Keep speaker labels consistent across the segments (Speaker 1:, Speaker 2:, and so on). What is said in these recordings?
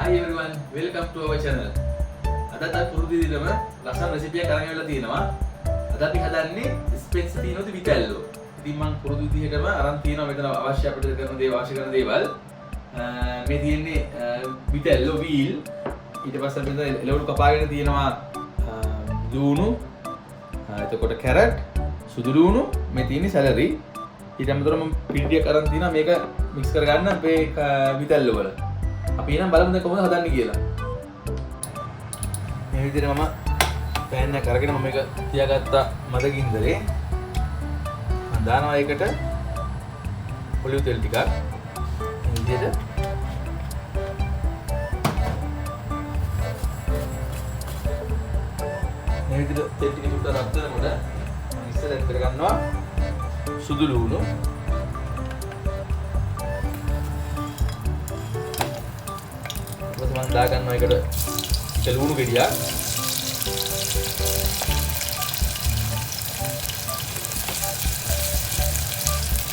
Speaker 1: Hi everyone, welcome to our channel. අදත් අපි පුරුදු විදිහටම ලස්සන රෙසිපි එකක් අරන් ඇවිල්ලා තියෙනවා. අද අපි හදන්නේ ස්පෙන්සිටිනෝ දි විටැල්ලෝ. ඉතින් මං පුරුදු විදිහටම අරන් තියෙනවා මෙතන අවශ්‍ය අපිට කරන දේවල් අවශ්‍ය කරන දේවල්. මේ තියෙන්නේ විටැල්ලෝ වීල්. ඊට පස්සේ අපි මෙතන එළවලු කපාගෙන තියෙනවා ලූණු, එතකොට කැරට්, සුදු ලූණු, මේ තියෙන්නේ සැලරි. ඊට අමතරව මම පිටි ටිකක් අරන් තියෙනවා මේක මික්ස් කරගන්න අපේ විටැල්ලෝ වල. අපි එහෙනම් බලමු දැන් කොහොමද හදන්නේ කියලා. මේ විදිහට මම පෑන් එක අරගෙන මම මේක තියාගත්තා මද ගින්දරේ. මම දානවා ඒකට ඔලිව් තෙල් ටිකක්. මේ විදිහට මේ විදිහට තෙල් ටික චුට්ටක් රත් වෙනකොට මම ඉස්සෙල්ලා ඇඩ් කරගන්නවා සුදු ලුණු. ඊට පස්සේ මම දා ගන්නවා ඒකට එක ලුණු ගෙඩියක්.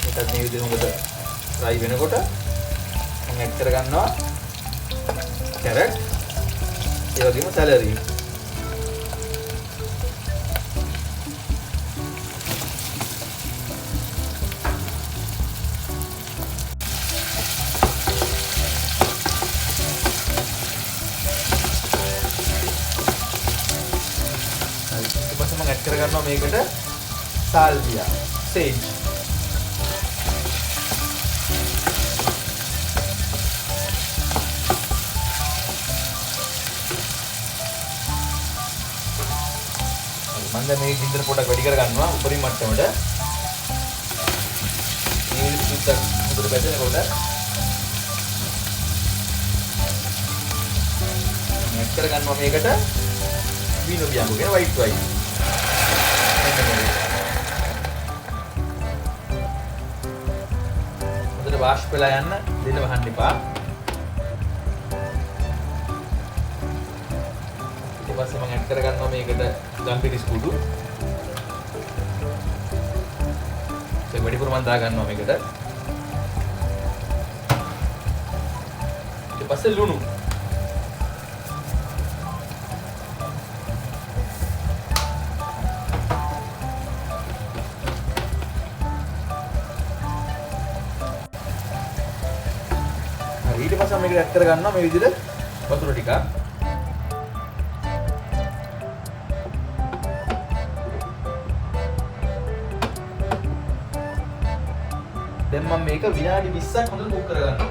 Speaker 1: ඒකත් මේ විදිහට හොඳට ෆ්‍රයි වෙනකොට මම ඇඩ් කරගන්නවා කැරට්, ඒ වගේම සැලරි. හරි. ඊට පස්සේ මම ඇඩ් කරගන්නවා මේකට සාල්වියා, සේජ්. හරි, මම දැන් මේක ගින්දර පොඩක් වැඩි කරගන්නවා උපරිම මට්ටමට. මේ විදිහට චුට්ටක් හොඳට බැදෙනකොට මම ඇඩ් කරගන්නවා මේකට වීනෝ බියන්කෝ කියන වයිට් වයින්. මෙන්න මේ විදිහට. හොඳට වාෂ්ප වෙලා යන්න දෙන්න වහන්න එපා. ඊට පස්සේ මම ඇඩ් කරගන්නවා මේකට ගම්පිරිස් කුඩු. ඒක වැඩිපුර මම දා ගන්නවා මේකට. ඊට පස්සේ ලුණු. හරි, ඊට පස්සේ මම මේකට ඇඩ් කරගන්නවා මේ විදිහට වතුර ටිකක්. දැන් මම මේක විනාඩි 20ක් හොඳට කුක් කරගන්නවා.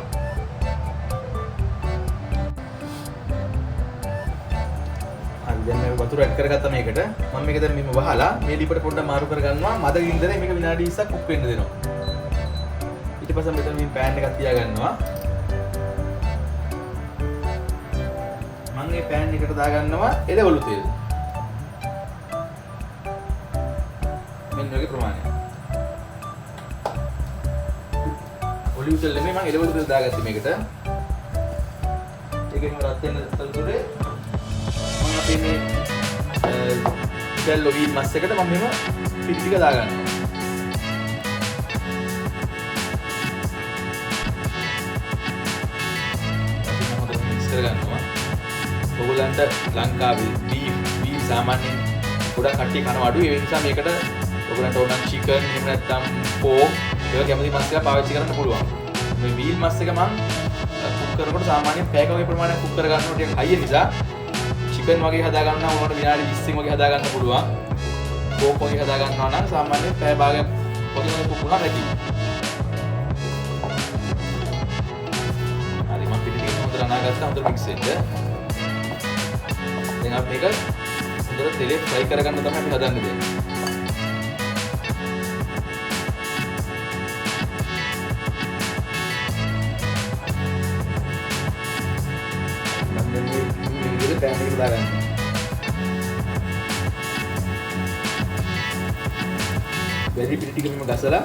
Speaker 1: හරි, දැන් මේ වතුර ඇඩ් කරගත්තා මේකට. මම මේක දැන් මෙහෙම වහලා මේ ලිපට පොඩ්ඩක් මාරු කරගන්නවා. මද ගින්දරේ මේක විනාඩි 20ක් කුක් වෙන්න දෙනවා. ඊට පස්සේ මෙතන මේ පෑන් එකක් තියාගන්නවා. මම මේ පෑන් එකට දාගන්නවා එළවලු තෙල්. මෙන්න වගේ ප්‍රමාණයක්. ඔලිව් තෙල් නෙමෙයි, මම එළවලු තෙල් දාගත්තේ මේකට. ඒක එහෙම රත් වෙන අතරතුරේ මම අපේ මේ තෙල් ඔවීන් මස් එකට මම මෙහෙම පිටි ටික දාගන්නවා. අපි මම හොඳට මික්ස් කරගන්නවා. ඔයගොල්ලන්ට ලංකාවේ බීෆ් සාමාන්‍යයෙන් ගොඩක් කට්ටිය කනවා අඩුයි. ඒ නිසා මේකට ඔයගොල්ලන්ට ඕන නම් චිකන් එහෙම නැත්නම් පෝක් ඒවා කැමති මස් එකක් පාවිච්චි කරන්න පුළුවන්. මේ වීල් මස් එක මං කුක් කරනකොට සාමාන්‍යයෙන් පැයක වගේ ප්‍රමාණයක් කුක් කරගන්නවා. ටිකක් හයිය නිසා චිකන් වගේ හදා ගන්න නම් ඔයාලට විනාඩි 20 වගේ හදා ගන්න පුළුවන්. පෝක් වගේ හදා ගන්නවා නම් සාමාන්‍යයෙන් පැය භාගයක් වගේ මම කුක් වුණාම ඇති. හරි, මම පිටි ටික හොඳට අනාගත්තා, හොඳට මික්ස් වෙන්න. දැන් අපි මේක හොඳට තෙලේ ෆ්‍රයි කරගන්න තමයි අපි හදන්නේ දැන්. මම දැන් මේ විදිහට පෑන් එකට දාගන්නවා. වැඩි පිටි ටික මෙහෙම ගසලා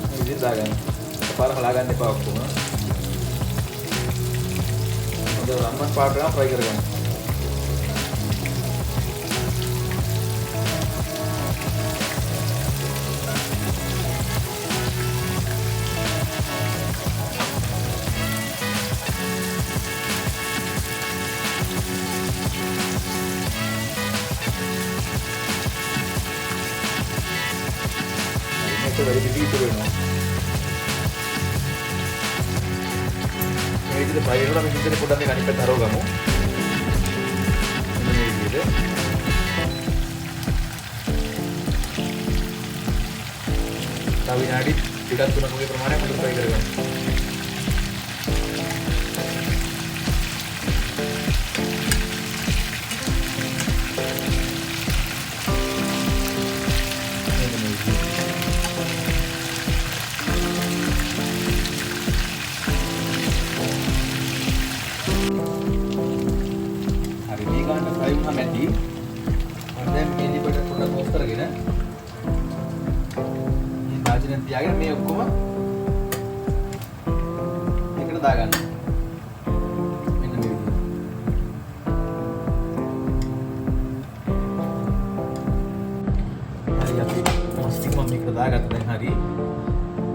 Speaker 1: මේ විදිහට දාගන්න. එකපාර හලා ගන්න එපා ඔක්කොම. හොඳ රම්මන් පාට වෙනකම් ෆ්‍රයි කරගන්න. වතුර වැඩි පිටි ඉතුරු වෙනවා. මේ විදිහට ෆ්‍රයි වෙනකොට අපි හිතන්නේ පොඩ්ඩක් මේක අනිත් පැත්ත හරව ගමු. මේ විදිහට. තව විනාඩි දෙකක් තුනක් වගේ ප්‍රමාණයක් හොඳට ෆ්‍රයි කරගමු. මෙන්න මේ විදිහට. හරි, මේ ගන්න ෆ්‍රයි වුණාම ඇති. මම දැන් මේ ලිපට පොඩ්ඩක් ඔෆ් කරගෙන මේ භාජනය තියාගෙන මේ ඔක්කොම එකට දාගන්න. මෙන්න මේ විදිහට. හරි, අපි මස් ටික මම මේකට දාගත්තා දැන්. හරි.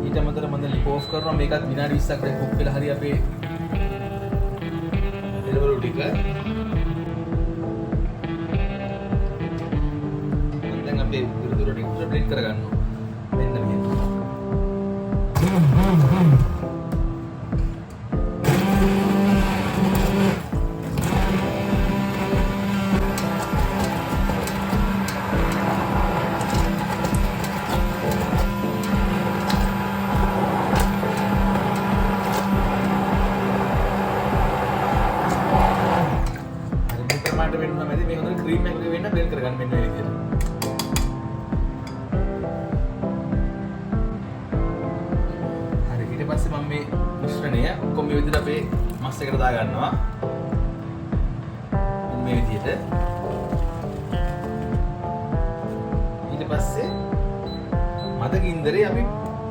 Speaker 1: ඊට අමතරව මම දැන් ලිප ඔෆ් කරනවා. මේකත් විනාඩි 20ක් දැන් කුක් වෙලා හරි අපේ එළවලු ටික. මම දැන් අපේ විරුදුර ටික උඩ බ්ලෙන්ඩ් කරගන්නවා. මෙන්න මෙහෙම. හරි, මේ ප්‍රමාණයට වෙන්න නම් ඇති. මේ හොඳට ක්‍රීම් එකක් වගේ වෙන්න බ්ලෙන්ඩ් කරගන්න මෙන්න මේ විදිහට. හරි, ඊට පස්සේ මම මේ මිශ්‍රණය ඔක්කොම මේ විදිහට අපේ මස් එකට දා ගන්නවා. මෙන්න මේ විදිහට. ඊට පස්සේ මද ගින්දරේ අපි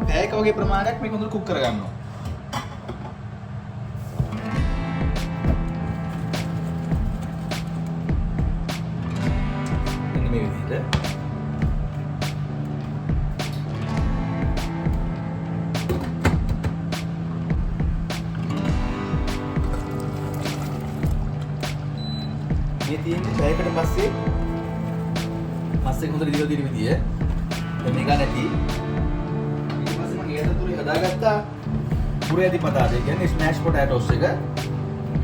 Speaker 1: පැයක වගේ ප්‍රමාණයක් මේක හොඳට කුක් කරගන්නවා. මෙන්න මේ විදිහට. මේ තියෙන්නේ පැයකට පස්සේ මස් එක හොඳට දිගට තියෙන විදිය. දැන් මේක නැති. ඊට පස්සේ මම ඒ අතරතුරේ හදාගත්තා පුර ඇති පතාද. ඒ කියන්නේ ස්මෑෂ් පොටෑටෝස් එක.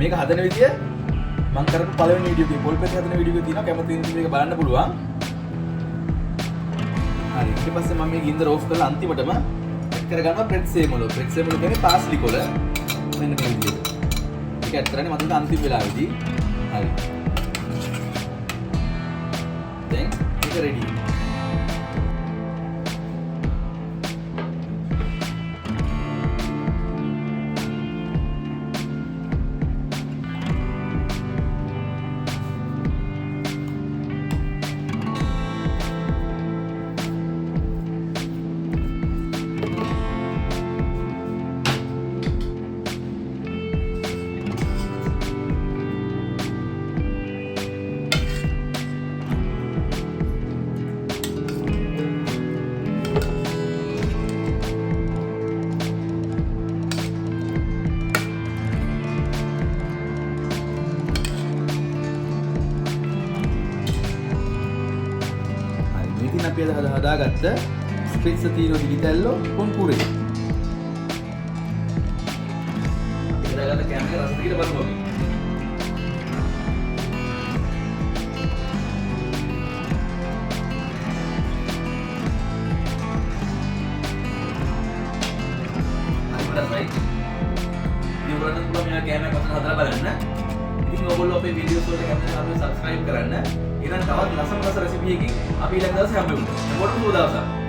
Speaker 1: මේක හදන විදිය මම කරපු පළවෙනි වීඩියෝ එකේ පොල් පෙති හදන වීඩියෝ එකේ තියෙනවා. කැමති ඉන්න මේක බලන්න පුළුවන්. හරි, ඊට පස්සේ මම මේ ගින්දර ඕෆ් කරලා අන්තිමටම ඇඩ් කරගන්නවා ප්‍රෙට්සේමොලෝ. ප්‍රෙට්සේමොලෝ කියන්නේ පාස්ලි කොළ. මෙන්න මේ විදියට. ඒක ඇඩ් කරන්නේ මම අන්තිම වෙලාවේදී. හරි. දැන් ඒක රෙඩි. හරි, මේ ඉතින් අපි අද හදාගත්ත ස්පෙට්සටිනෝ ඩි විටෙල්ලෝ කොන් පුරේ. අපි හදාගත්ත කෑම එක රසද කියලා බලමු අපි. හරිම රසයි. ඉතින් ඔයගොල්ලන්ට පුළුවන් මේ කෑමක් වශයෙන් හදලා බලන්න. ඉතින් ඔයගොල්ලෝ අපේ වීඩියෝස් වලට කැමති නම් අපිව සබ්ස්ක්‍රයිබ් කරන්න. එහෙනම් තවත් ලස්සන ලස්සන රෙසිපි එකකින් අපි ඊළඟ දවසේ හම්බෙමු. හැමෝටම සුබ දවසක්.